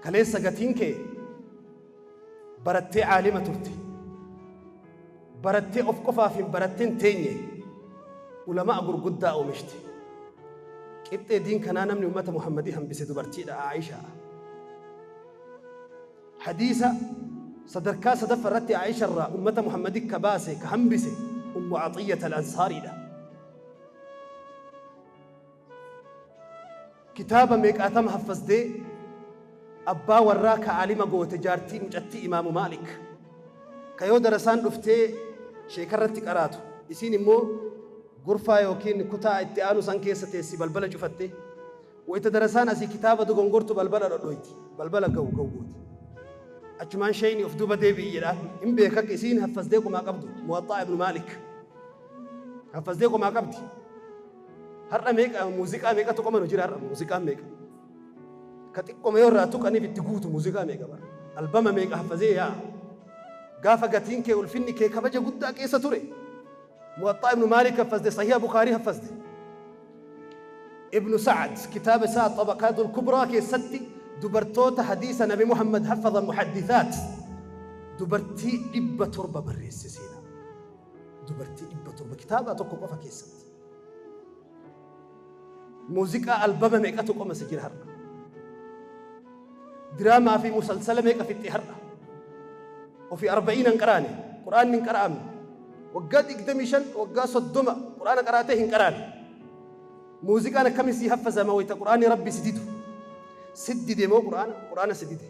Kaleessa gatiin kee barattee aalima turte. Barattee of qofaaf hin baratteen teenye, ulamaa gurguddaa oomishte. Qixxee diin kanaa namni ummata Muhammadii hambise dubartiidha, Aayishaa. Hadiisa sadarkaa sadaffa irratti Aayisha irraa ummata Muhammadii ka baase, ka hambise, Ummu Axiyyat al-Ansaariidha. Kitaaba meeqaatama haffasdee abbaa warraa ka aalima goote, jaartii mucattii Imaamu Maalik. Ka yoo darasaan dhuftee sheekarratti qaraatu, isiin immoo gurfaa yookiin kutaa itti aanu san keessa teessi balbala cufattee. Wayta darasaan asii kitaaba dogongortu balbala dhodhoyti. Balbala gawu gawu gooti. Achumaan sheeyni of duuba deebi'i jedhaan. Hin beeka akka isiin haffasdee qomaa qabdu. Muwaxxaa Ibnu Maalik. Haffasdee qomaa qabdi. Har'a meeqa muuziqaa meeqatu qoma nu jira har'a muuziqaan meeqa. Ka xiqqoma yoo irraa tuqaniif itti guutu muuziqaa meeqa bara. Albama meeqa haffazee yaa'a. Gaafa gatiin kee, ulfinni kee kabaja guddaa keessa ture. Muwaxxaa Ibnu Maalik haffazde, Sahiha Bukaarii haffazde. Ibnu Sa'ad kitaaba isaa Xabaqaatul Kubraa keessatti dubartoota hadiisa Nabi Muhammad haffazan, muhaddithaat, dubartii 700 barreesse seenaa. Dubartii 700 kitaaba tokko qofa keessatti. Muuziqaa albama meeqatu qoma si jira har'a? Diraamaa fi musalsala meeqa fixxe har'a? Ofii arba'iina hin qaraane, Qur'aanni hin qara'amne. Waggaa 25, waggaa 30 Qur'aana qaraatee hin qaraane. Muuziqaan akkami sii haffazama wayita Qur'aanni Rabbi si didu? Si dide moo Qur'aana? Qur'aana si dide.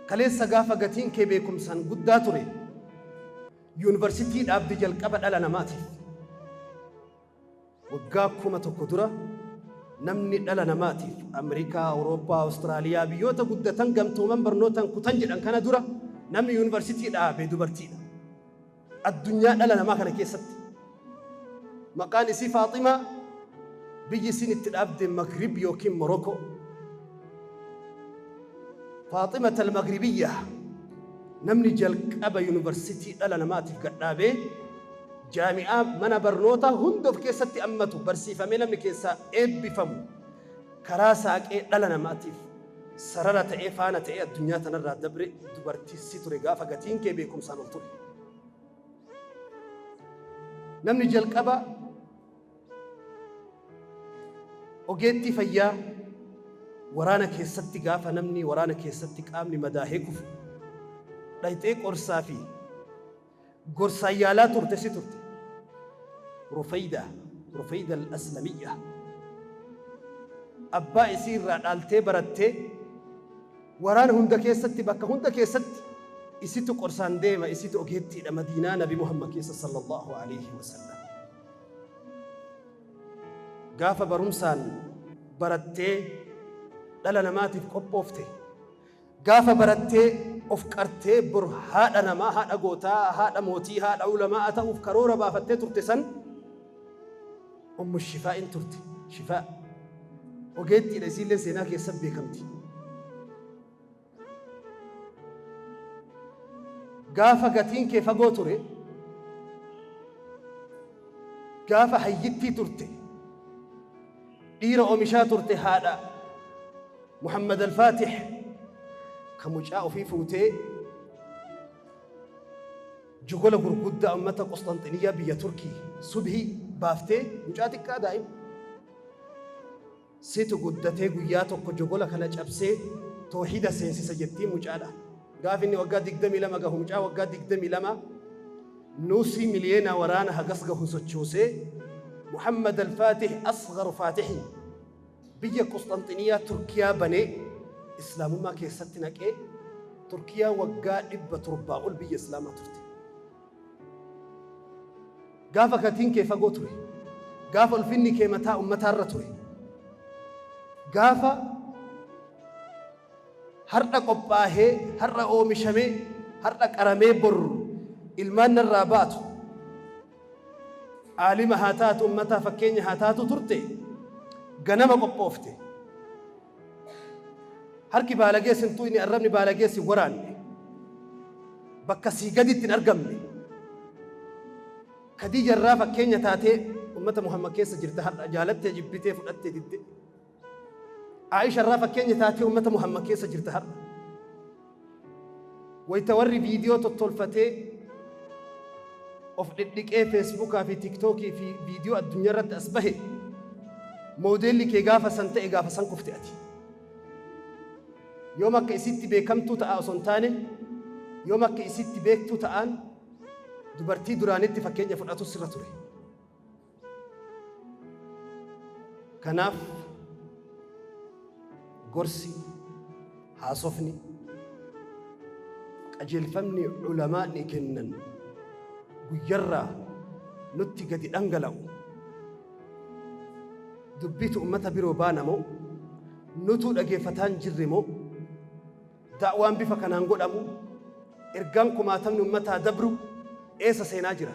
Kaleessa gaafa gatiin kee beekumsaan guddaa ture, yuunivarsitii dhaabde jalqaba dhala namaatiif. Waggaa 1000 dura namni dhala namaatiif Ameerikaa, Awurooppaa, Awustiraaliyaa, biyyoota guddatan gamtooman barnootaan kutan jedhan kana dura namni yuunivarsitii dhaabe dubartiidha. Addunyaa dhala namaa kana keessatti. Maqaan isii Faaximaa, biyyi isiin itti dhaabde Magrib yookiin Morokoo. Faaximat al-Magribiyya namni jalqaba yuunivarsitii dhala namaatiif gadhaabee, jaami'aa mana barnootaa hunda of keessatti ammatu, barsiifamee namni keessaa eebbifamu, karaa saaqee dhala namaatiif sarara ta'ee, faana ta'ee addunyaa tanarraa dabre dubartii si ture gaafa gatiin kee beekumsaan ol ture. Namni jalqaba ogeettii fayyaa waraana keessatti, gaafa namni waraana keessatti qaamni madaahee kufu dhayxee qorsaa fi gorsaan yaalaa turte si turte. Rufayda, Rufayda al-Aslamiyya. Abbaa isii irraa dhaaltee barattee waraana hunda keessatti, bakka hunda keessatti isitu qorsaan deema, isitu ogeettiidha Madiinaa Nabi Muhammad keessa sallallahu alaihi wasallam. Gaafa barumsaan barattee dhala namaatiif qophoofte, gaafa barattee of qartee bor haadha namaa, haadha gootaa, haadha mootii, haadha ulamaa ta'uuf karoora baafattee turte san Ummu Shifaa'in turte. Shifaa. Ogeettiidha, isiillee seenaa keessa beekamti. Gaafa gatiin kee fagoo ture, gaafa hayyittii turte, dhiira oomishaa turte, haadha Muhammad al-Fatih ka mucaa ofii fuutee jogola gurguddaa ummata Qusxanxiniyyaa biyya Turkii subhii baaftee, mucaa xiqqaa daa'ima. Situ guddatee guyyaa tokko jogola kana cabsee toohida seensisa jettiin mucaadha. Gaafa inni waggaa 22 gahu, mucaa waggaa 22 nuusii miliyoona waraana hagas gahu sochoosee, Muhammad al-Fatih asgaru Faatihin biyya Qusxanxiniyaa Turkiyaa banee Islaamummaa keessatti naqee, Turkiyaa waggaa 700 ol biyya Islaamaa turte. Gaafa gatiin kee fagoo ture. Gaafa ulfinni kee mataa ummataarra ture. Gaafa har'a qophaahee, har'a oomishamee, har'a qaramee bor ilmaan narraa baatu, aalima haa taatu, ummataa fakkeenya haa taatu turte, ganama qophoofte. Harki baalagee sin tuqne, arrabni baalagee sin waraanne. Bakka sii gaditti hin argamne. Khadiija irraa fakkeenya taatee ummata Muhammad keessa jirta har'a, jaalattee jibbitee, fudhattee didde. Aisha irraa fakkeenya taatee ummata Muhammad keessa jirta har'a. Wayta warri viidiyoo tottolfatee of dhidhiqee Feesbuukaa fi Tiiktookii fi viidiyoo addunyaa irratti as bahe, moodeelli kee gaafa san ta'e, gaafa san kufte ati. Yoom akka isitti beekamtuu ta'a osoo hin taane, yoom akka isitti beektuu ta'aan dubartii duraanitti fakkeenya fudhatu sirra ture. Kanaaf gorsi, haasofni, qajeelfamni ulamaa'ni kennan guyyarraa nutti gadi dhangala'u dubbiitu ummata biroo baana moo, nutuu dhageeffataa hin jirre moo, da'waan bifa kanaan godhamu, ergaan kumaatamni ummataa dabru eessa seenaa jira?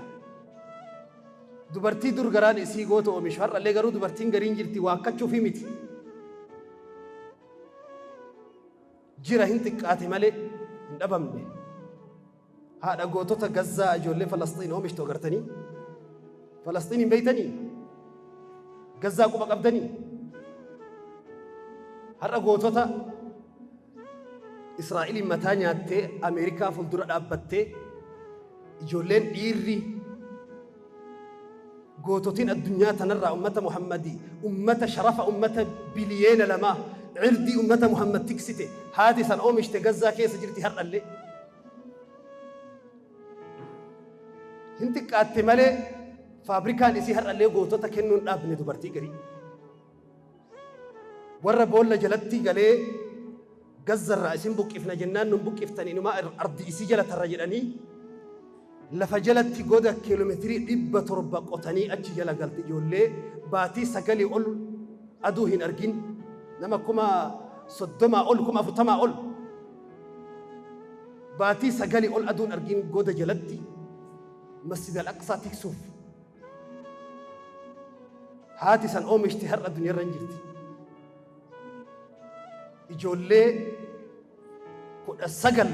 Dubartii dur garaan isii goota oomishu, har'allee garuu dubartiin gariin jirti, waakkachuufii miti. Jira, hin xiqqaate malee hin dhabamne. Haadha gootota Gazzaa, ijoollee Falasxiin oomishtu agartanii? Falasxiin hin beeytanii? Gazzaa quba qabdanii? Har'a gootota Israa'eliin mataa nyaattee Ameerikaa fuuldura dhaabbattee, ijoolleen dhiirri goototiin addunyaa tanarraa ummata Muhammadii, ummata sharafa, ummata 2 biliyeena, cirdii ummata Muhammad tiksite, haati san oomishte Gazzaa keessa jirti har'allee. Hin xiqqaatte malee faabrikaan isii har'allee gootota kennuun dhaabne dubartii garii. Warra boolla jalatti galee Gazzarraa isin buqqifna jennaan, nun buqqiftani, inumaa ardi isii jala tarra jedhanii, lafa jalatti goda kiiloomeetirii 700 qotanii achi jala galte, ijoollee baatii 9 ol aduu hin argin, nama 30,000 ol, 40,000 ol, baatii 9 ol aduun argin, goda jalatti Masjid al-Aqsaa tiksuuf haati san oomishte har'a addunyaarra hin jirti. Ijoollee 19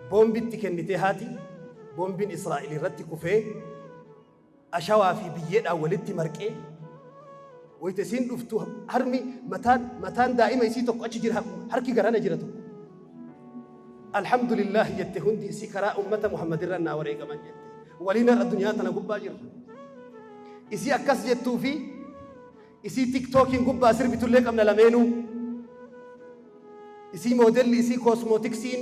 boombitti kennitee, haati boombiin Israa'el irratti kufee ashawaa fi biyyeedhaan walitti marqee, wayita isiin dhuftu harmi mataan daa'ima isii tokko achi jira, harki garana jira tokko. Alhamdulillah jette, hundi isii karaa ummata Muhammad irra naa wareegaman jette. Waliin har'a addunyaa tana gubbaa jirra. Isii akkas jettuu fi isii Tiktookiin gubbaa sirbitullee qabna lameenuu. Isii moodelli isii koosmootiksiin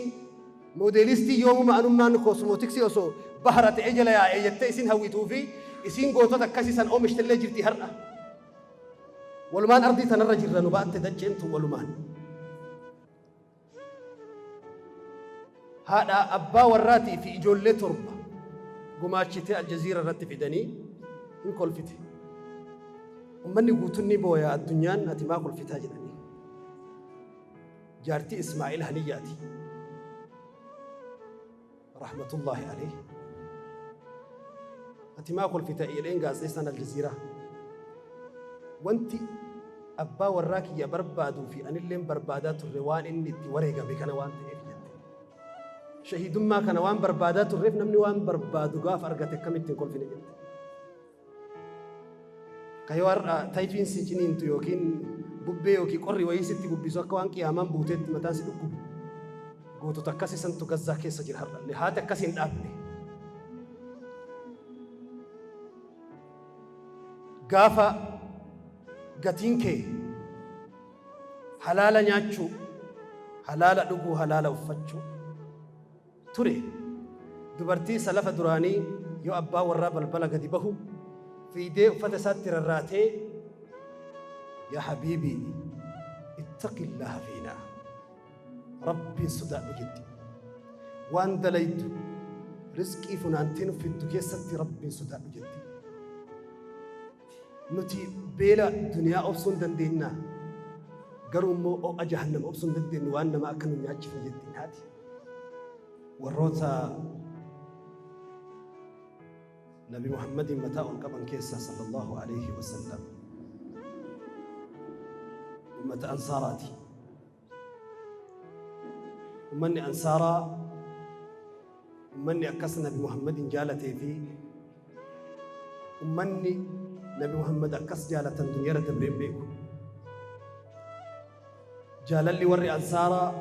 moodeelistii yoomuma anummaan koosmootiksii osoo bahara ta'ee jala yaa'ee jettee isin hawwituu fi isiin gootota akkasii san oomishtellee jirti har'a. Walumaan ardii tanarra jirra, nu baatte dacheentu walumaan. Haadha abbaa warraatii fi ijoollee torba gumaachitee Aljaziira irratti fidanii hin kolfite. Uummanni guutuun ni booya addunyaan, ati maa kolfitaa jedhanii. Jaartii Ismaa'il Haniyyaati. Rahmatullahi alayhi. Ati maa kolfita jedheen gaazexeessaan Aljaziiraa. Wanti abbaa warraa kiyya barbaaduu fi anilleen barbaadaa turre waan inni itti wareegame kana waan ta'eef jette. Shahiidummaa kana waan barbaadaa turreef, namni waan barbaadu gaafa argate akkamitti hin kolfine jette. Kayoo har'a tayfiin si ciniintu yookiin bubbee yookiin qorri wayii sitti bubbisu, akka waan qiyaamaan buuteetti mataan si dhukkubu. Gootota akkasii santu Gazzaa keessa jira har'allee. Haati akkasii hin dhaabne. Gaafa gatiin kee halaala nyaachuu, halaala dhuguu, halaala uffachuu ture, dubartii salafa duraanii yoo abbaa warraa balbala gadi bahu fiidee uffata isaatti rarraatee, "Yaa habiibii, ittaqillaha fiinaa, Rabbiin sodaadhu" jetti. Waan dalaytu, rizqii funaantee nu fiddu keessatti Rabbiin sodaadhu jetti. Nuti beela duniyaa obsuu hin dandeenya, garuu immoo ho'a jahannama obsuu hin dandeenyu, waan nama akka nu nyaachifne jettiin haati. Warroota Nabi Muhammadiin mataa ol qaban keessaa, sallallahu alayhi wasallam, ummata Ansaaraati. Ummanni Ansaaraa, ummanni akkas Nabi Muhammadiin jaalatee fi ummanni Nabi Muhammad akkas jaalatan duniyarra dabreen beeku. Jaalalli warri Ansaaraa,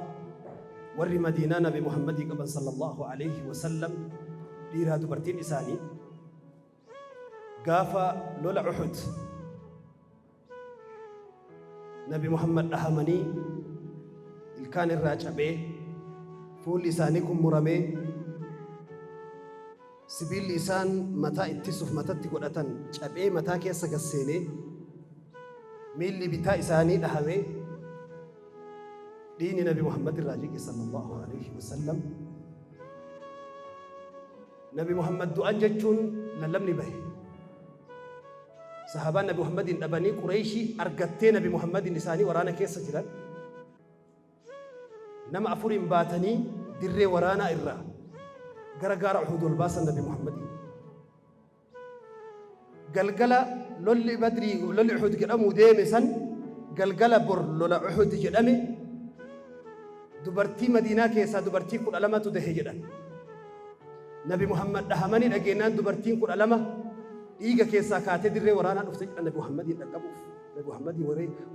warri Madiinaa Nabi Muhammadii qaban sallallahu alayhi wa sallam, dhiiraa dubartiin isaanii gaafa lola Uhud Nabi Muhammad dhahamanii, ilkaan irraa cabee, fuulli isaanii kun muramee, sibiilli isaan mataa ittisuuf matatti godhatan cabee mataa keessa gad seenee, miilli bitaa isaanii dhahamee, dhiigni Nabi Muhammad irraa jige sallallahu alaihi wasallam. Nabi Muhammad du'an jechuun lallabni bahe. Sahaabaan Nabi Muhammadin dhabanii, Qureeshii argattee Nabi Muhammadin isaanii waraana keessa jiran. Nama afuriin baatanii dirree waraanaa irraa gara gaara Uhud ol baasan Nabi Muhammadin. Galgala lolli Badrii, lolli Uhud jedhamu deeme san, galgala bor lola Uhud jedhame, dubartii Madiinaa keessaa dubartii 12tu dahe jedhan. Nabi Muhammad dhahamanii dhageenyaan dubartiin 12 dhiiga keessaa kaatee dirree waraanaa dhufte jedhan, Nabi Muhammadiin dhaqqabuuf. Nabi Muhammadii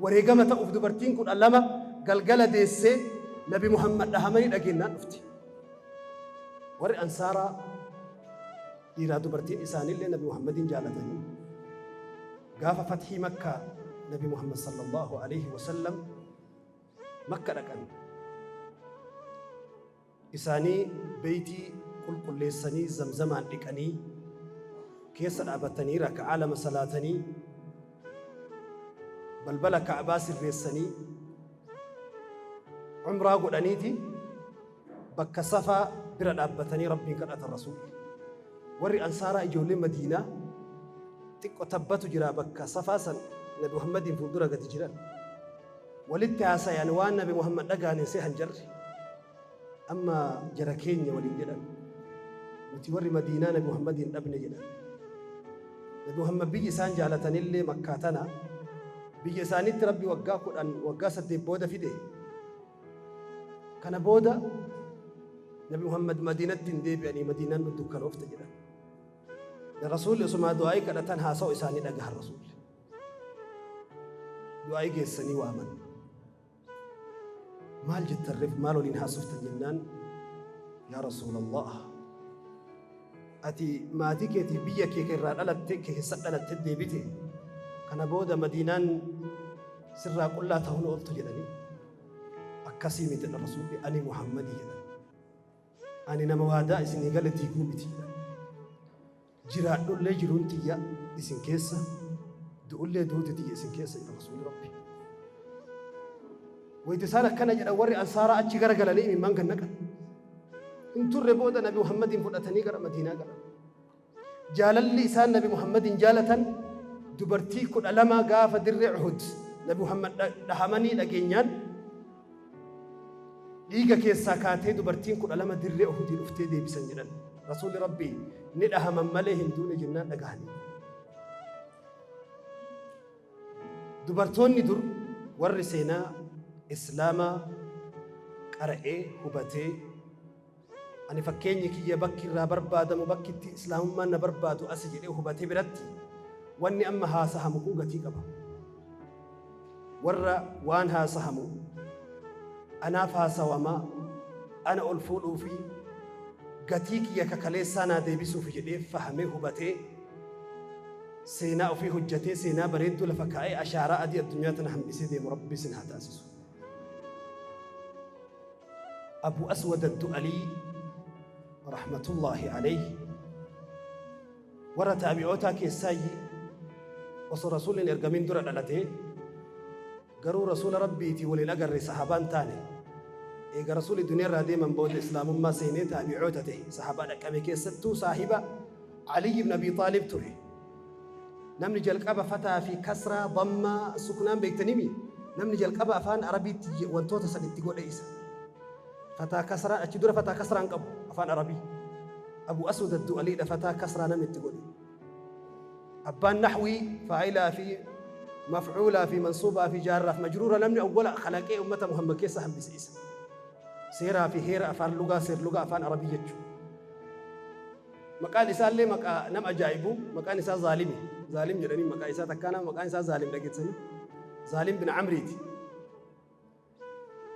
wareegama ta'uuf dubartiin 12 galgala deessee Nabi Muhammad dhahamanii dhageenyaan dhufte. Warri Ansaaraa dhiiraa dubartiin isaaniillee Nabi Muhammadiin jaalatanii, gaafa fathii Makkaa Nabi Muhammad sallallahu alaihi wasallam Makka dhaqan, isaanii beeytii qulqulleessanii, zamzamaan dhiqanii, keessa dhaabatanii, raka'aa lama salaatanii, balbala Ka'baa sirreessanii, umraa godhaniiti bakka Safaa bira dhaabbatanii Rabbiin kadhatan Rasuulli. Warri Ansaaraa, ijoollee Madiinaa, xiqqo tabbatu jira bakka Safaa san Nabi Muhammadiin fuuldura gadi jiran. Walitti haasayan, waan Nabi Muhammad dhaga'aniin sehan jarri. Amma jara keenya waliin jedhan. Nuti warri Madiinaa Nabi Muhammadiin dhabne jedhan. Nabi Muhammad biyyi isaan jaalatanillee Makkaa tana, biyya isaaniitti Rabbi waggaa 10, waggaa 8 booda fide. Kana booda Nabi Muhammad Madiinatti hin deebi'anii, Madiinaan nu dukkanoofte jedhan. Rasuulli osumaa du'aa'ii kadhatan haasa'u isaanii dhagahan Rasuulli. Du'aa'ii geessanii waaman. Maal jettan reef, maal waliin haasoftan jennaan, yaa Rasuulallah, ati maatii keetiif biyya kee irraa dhalatte keessa dhalatte deebite, kana booda Madiinaan sirraa qullaa ta'uun ooltu jedhanii. Akkasii miti jedhan Rasuulli, ani Muhammadii jedhan. Ani nama waadaa isinii gale diiguu miti jedhan. Jiraadhullee jiruun tiyya isin keessa, du'ullee duuti tiyya isin keessa jedha Rasuulli Rabbi. Wayita isaan akkana jedhan warri Ansaaraa achi gara galanii imimmaan gad naqan. Hin turre booda Nabi Muhammadiin fudhatanii gara Madiinaa galan. Jaalalli isaan Nabi Muhammadiin jaalatan dubartii 12 gaafa dirree Uhud Nabi Muhammad dhahamanii dhageenyaan dhiiga keessaa kaatee dubartiin 12 dirree Uhudii dhuftee deebisan jedhan. Rasuulli Rabbii ni dhahaman malee hin duune jennaan dhagahanii. Dubartoonni dur, warri seenaa Islaamaa qara'ee hubatee, ani fakkeenyi kiyya bakki irraa barbaadamu, bakki itti Islaamummaan na barbaadu asi jedhee hubatee biratti wanni amma haasahamu kun gatii qaba. Warra waan haasahamu anaaf haasawamaa, ana ol fuudhuu fi gatii kiyya kakaleessaa naa deebisuuf jedhee fahamee hubatee, seenaa ofii hojjatee, seenaa bareedduu lafa kaa'ee, ashaaraa adii addunyaa tana hambisee deemu Rabbi isin haa taasisu. Abu Aswad Addu'alii rahmatullaahi alayhi warra taabi'ootaa keessaayyi, osoo Rasuulli hin ergamin dura dhalatee, garuu Rasuula Rabbiitii waliin agarre, sahaabaan taane. Eega Rasuulli duniyaarraa deeman booda Islaamummaa seenee taabi'oota ta'e. Sahaabaa dhaqqabe keessattuu saahiba Aliy ibn Abi Xaalib ture. Namni jalqaba fataa fi kasraa, dammaa, suknaan beektanimi, namni jalqaba afaan Arabiitti wantoota san itti godhe isa. Fataa kasraa, achi dura fataa kasraan qabu afaan Arabii. Abu Aswad Addu'aliidha fataa kasraa namni itti godhe. Abbaan nahwii, faa'ilaa fi maf'uulaa fi mansuubaa fi jaarraa fi majruura namni awwala kalaqee ummata Muhammad keessa hambise isa. Seeraa fi heera afaan lugaa, seer lugaa afaan Arabii jechuudha. Maqaan isaallee maqaa nama ajaa'ibu, maqaan isaa Zaalimi. Zaalim jedhanii maqaa isaa, takkaa nama maqaan isaa Zaalim dhageessanii. Zaalim bin Amriiti.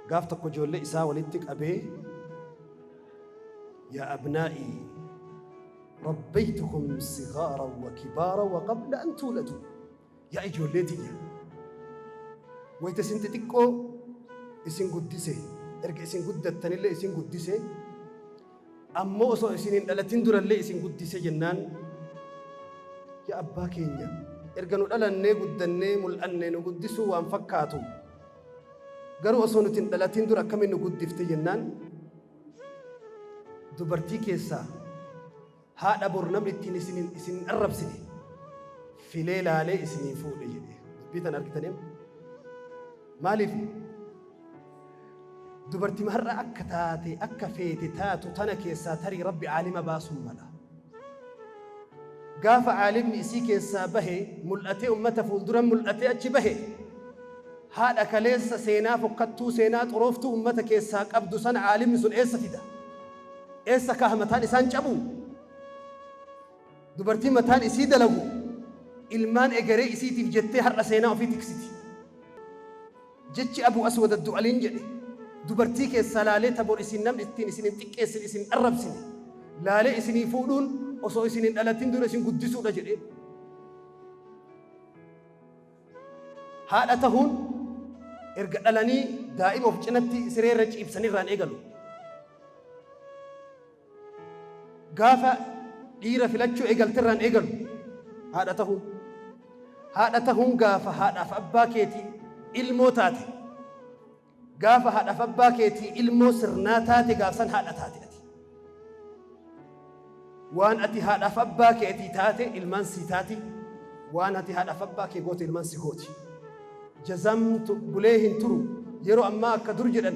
Gaaf tokko ijoollee isaa walitti qabee, Yaa abnaa'ii, rabbaytukum sigaaran wa kibaaran wa qabla an tuuladu. Yaa ijoollee tiyya, wayta isin xixiqqoo isin guddise, erga isin guddattanillee isin guddise, ammoo osoo isin hin dhalatin durallee isin guddise jennaan, yaa abbaa keenya, erga nu dhalannee guddannee mul'anne nu guddisuu waan fakkaatu, garuu osoo nuti hin dhalatin dura akkamiin nu guddifte jennaan, dubartii keessaa haadha bor namni ittiin isin isin hin arrabsine filee laalee isinii fuudhe jedhe. Dubbii tana argitanii amma? Maaliif? Dubartii har'a akka taate akka feete taatu tana keessaa tarii Rabbi aalima baasuun mala. Gaafa aalimni isii keessaa bahe mul'atee ummata fuuldura mul'atee achi bahe, haadha kaleessa seenaa fokkattuu, seenaa xurooftuu ummata keessaa qabdu sana aalimni sun eessa fida? Eessa kaaha? Mataan isaan cabuu? Dubartiin mataan isii dalagu ilmaan egeree isiitiif jettee har'a seenaa ofii tiksiti. Jechi Abu Aswad Addu'aliin jedhe, dubartii keessaa laalee ta bor isin namni ittiin isin hin xiqqeessine, isin hin arrabsine laalee isinii fuudhuun osoo isin hin dhalatin dura isin guddisuudha jedheen. Haadha tahuun erga dhalanii daa'ima of cinatti siree irra ciibsanii irraan eegalu. Gaafa dhiira filachuu eegalte irraan eegalu haadha tahuun. Haadha tahuun gaafa haadhaaf abbaa keetii ilmoo taate. Gaafa haadhaaf abbaa keetii ilmoo sirnaa taate, gaafsan haadha taate ati. Waan ati haadhaaf abbaa keetii taate ilmaan sii taati. Waan ati haadhaaf abbaa kee goote ilmaan si gooti. Jazaan bulee hin turu. Yeroo ammaa akka dur jedhan,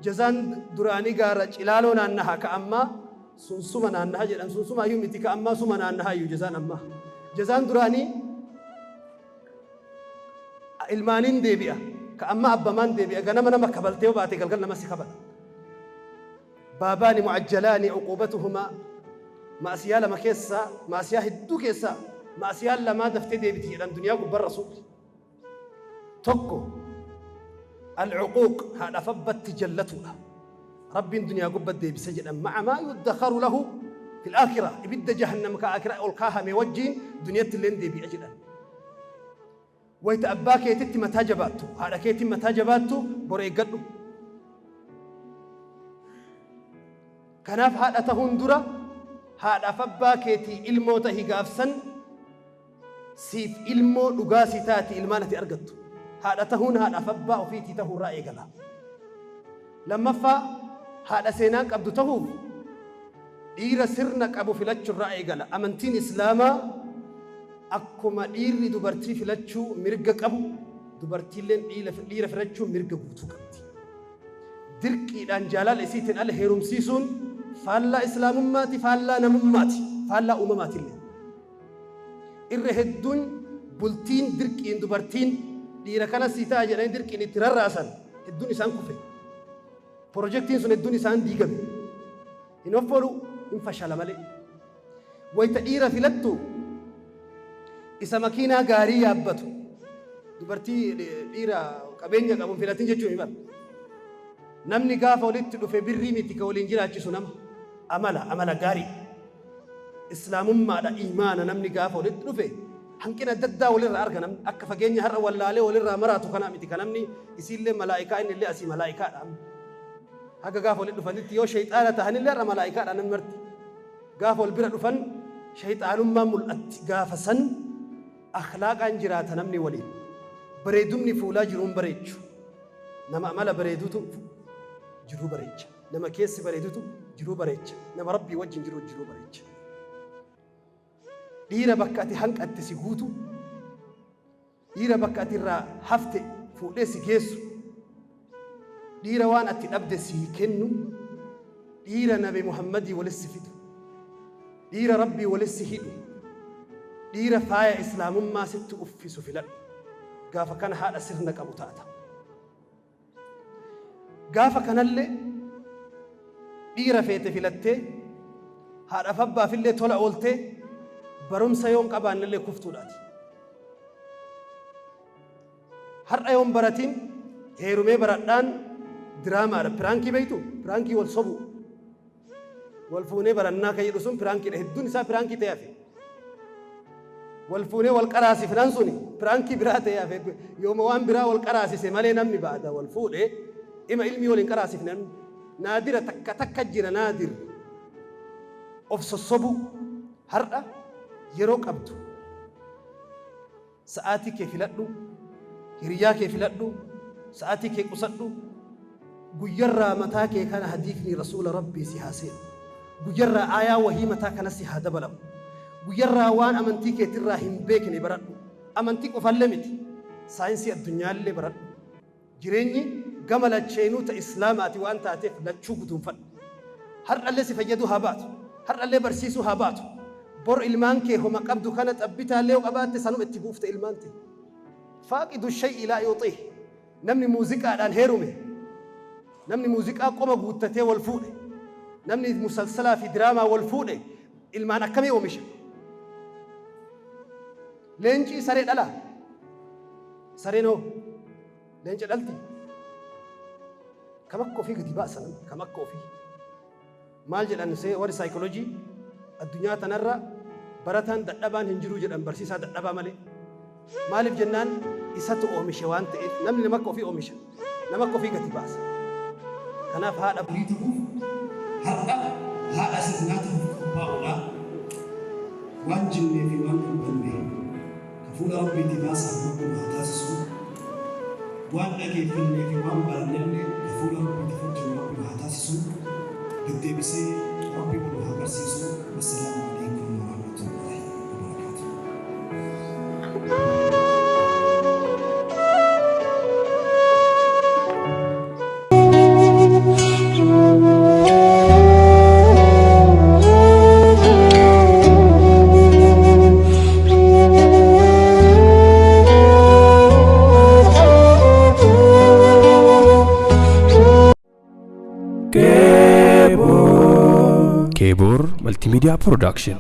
jazaan duraanii gaara Cilaaloo naannaha, ka ammaa sunsuma naannaha jedhan. Sunsumaayyuu miti, ka ammaa suma naannahaayyuu jazaan ammaa. Jazaan duraanii ilmaaniin deebi'a. Ka ammaa abbamaan deebi'a. Ganama nama kabaltee yoo baate galgal nama si kabala. Baabaani mu'ajjalaani uquubatuhumaa, ma'asiyaa lama keessaa, ma'asiyaa hedduu keessaa ma'asiyaan lamaa daftee deebiti jedhan duniyaa gubbaan Rasuulli. Tokko al-uquuq, haadhaaf abbatti jallatuudha. Rabbiin duniyaa gubbatti deebisa jedhan, ma'a maa yuddakharu lahu fil aakhirah, ibidda jahannam ka aakhira ol kaahame wajjiin duniyatti illeen deebi'a jedhan. Wayta abbaa keetitti mataa jabaattu, haadha keetiin mataa jabaattu, bor eeggadhu. Kanaaf haadha tahuun dura haadhaaf abbaa keetii ilmoo tahi, gaafsan siif ilmoo dhugaa si taati ilmaan ati argattu. Haadha tahuun haadhaaf abbaa ofiitii tahuurraa eegala. Lammaffaa, haadha seenaa qabdu tahuuf dhiira sirna qabu filachurraa eegala. Amantiin Islaamaa akkuma dhiirri dubartii filachuu mirga qabu, dubartiilleen dhiira filachuu mirga guutuu qabdi. Dirqiidhaan jaalala isiitiin ala heerumsiisuun faallaa Islaamummaati, faallaa namummaati, faallaa uumamaatillee. Irra hedduun bultiin dirqiin dubartiin dhiira kana sii ta'a jedhanii dirqiin itti rarraasan hedduun isaan kufe. Pirojektiin sun hedduun isaan diigame. Hin offolu, hin fashala malee. Wayita dhiira filattu isa makiinaa gaarii yaabbatu, dubartii dhiira qabeenya qabu hin filatin jechuun hin bara. Namni gaafa walitti dhufe birrii miti ka waliin jiraachisu, nama amala gaarii. Islaamummaadha, iimaana. Namni gaafa walitti dhufe hanqina adda addaa walirraa arga. Namni akka fageenya har'a wallaalee walirraa maraatu kanaa miti. Ka namni isiillee malaa'ikaa, inni illee asii malaa'ikaadha. Haga gaafa walitti dhufanitti yoo shayxaana tahanillee har'a malaa'ikaadha namni marti. Gaafa wal bira dhufan shayxaanummaan mul'atti. Gaafa san akhlaaqaan jiraata namni waliin. Bareedumni fuulaa jiruun bareechu. Nama amala bareedutu jiruu bareecha. Nama keessi bareedutu jiruu bareecha. Nama Rabbii wajjin jiru jiruu bareecha. Dhiira bakka ati hanqatte si guutu, dhiira bakka ati irraa hafte fuudhee si geessu, dhiira waan ati dhabde sii kennu, dhiira Nabi Muhammadii walis si fidu, dhiira Rabbii walis si hidhu, dhiira faaya Islaamummaa sitti uffisu filadhu. Gaafa kana haadha sirna qabu taata. Gaafa kanallee dhiira feete filattee haadhaaf abbaafillee tola ooltee barumsa yoon qabaannellee kuftuudhaati. Har'a yoon baratin heerumee baradhaan Diraamaadha. Piraankii beektu? Piraankii wal sobu. Wal fuunee barannaa kan jedhu sun piraankiidha. Hedduun isaa piraankii ta'e hafe. Wal fuunee wal qaraasifnaan suni piraankii biraa ta'e hafe. Yooma waan biraa wal qaraasise malee namni ba'ada wal fuudhe ima ilmii wal hin qaraasifne namni. Naadira takka takka jira naadir. Of sossobuu har'a yeroo qabdu sa'aatii kee filadhu, hiriyaa kee filadhu, sa'aatii kee qusadhu, guyyarraa mataa kee kana hadiifni rasuula rabbii si haa seenu. Guyyarraa aayaa wahii mataa kana si haa dabalamu. Guyyarraa waan amantii keetirraa hin beekne baradhu. Amantii qofallee miti. Saayinsii addunyaallee baradhu. Jireenyi gama lacheenuu ta Islaamaati waan taateef lachuu guduunfadhu. Har'allee si fayyaduu haa baatu. Har'allee barsiisuu haa baatu. Bor ilmaan kee homa qabdu kana xabbitaallee yoo qabaatte sanuma itti buufta ilmaan tee. Faaqidu shay'i laa yuuxiih. Namni muuziqaadhaan heerume, namni muuziqaa qoma guuttatee wal fuudhe, namni musalsalaa fi diraamaa wal fuudhe ilmaan akkamii oomisha? Leencii saree dhalaa? Sareen hoo? Leenca dhalti? Kam akka ofii gadi baasa namni kam akka ofii. Maal jedhan see warri saayikooloojii addunyaa tanarra barataan dadhabaan hin jiru jedhan barsiisaa dadhabaa malee. Maaliif jennaan isatu oomishe waan ta'eef namni nama akka ofii oomisha. Nama akka ofii gadi baasa. Kanaaf haadha borii ta'uuf har'a haadha sirnaa ta'uuf qophaa'uudha. Waan jinnee fi waan dubbanne ka fuula Rabbiitii baasaaf Rabbi nu haa taasisu. Waan dhageeffannee fi waan barannellee ka fuula Rabbiitiif hojjannu Rabbi nu haa taasisu. Deddeebisee Rabbi wal nu haa garsiisu. Wassalaamu alaikum warahmatullaahi wabarakaatuh. Keebor Multimedia Production.